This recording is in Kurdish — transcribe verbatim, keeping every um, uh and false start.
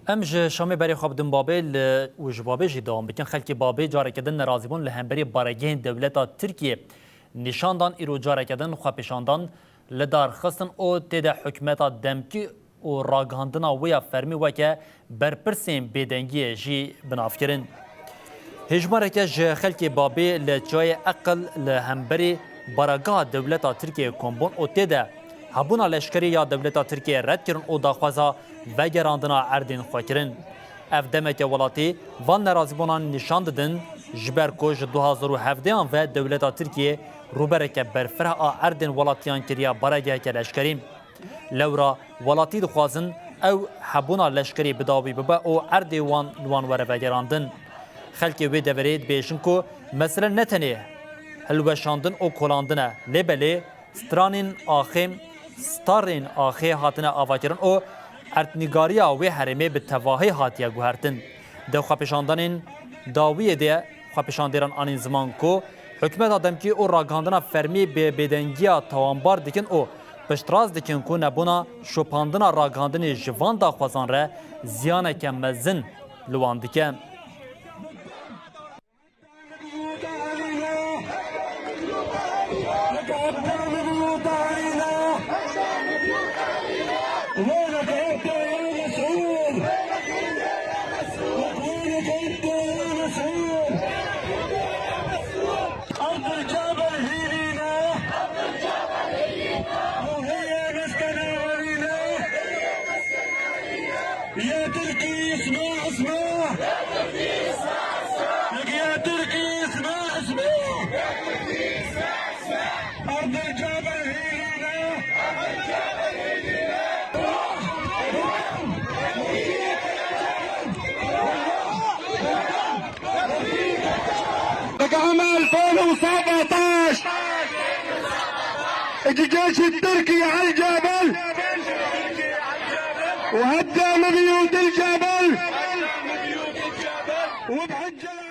Em ji Şamê berê xwe bidin Babê li û ji Babê jî dewam bikin. Xelkê Babê careke din nerazîbûn li hemberî baregehên dewleta Tirkiyê nîşan dan. Îro careke din xwepêşandan li dar xistin û tê de hikûmeta demkî û ragihandina wê ya fermî weke berpirsên bêdengiyê jî bi nav kirin. Hêjmareke ji xelkê Babê li Çiyayê Eqil li hemberî baregeha dewleta Tirkiyê kom bûn û tê de hebûna leşkerî ya dewleta Tirkiyê red kirin û daxwaza vegerandina erdên xwe kirin. Ev demeke welatî van nerazîbûnan nîşan didin, ji ber ku ji du hazar û hevdehan ve dewleta Tirkiyê rûbereke berfireh a erdên welatiyan kiriye baregeheke leşkerî. Lewra welatî dixwazin ew hebûna leşkerî bi dawî bibe û erdê wan li wan were vegerandin. Xelkê wê deverê dibêjin ku mesele ne tenê hilweşandin û kolandin e, lê belê stranên axê, starên axê hatine avakirin û erdnîgariya wê herêmê bi tevahî hatiye guhertin. Di xwepêşandanên dawiyê de xwepêşandêran anîn ziman ku hikûmeta demkî û ragihandina fermî bi bêdengiya tawanbar dikin û piştrast dikin ku nebûna şopandina ragihandinê ji van daxwazan re ziyaneke mezin li wan dike. وينك انت يا مسعود؟ وينك انت يا مسعود؟ ارض الجبل هي لينا، وهي مسكن اهالينا. يا تركي اسمع، اسمع. لك يا تركي اسمع، اسمع. ارض الجبل هي لينا. لك عام ألفين وسبعتاش، الجيش التركي على الجبل، وهدى مبيوت الجبل، وبحجة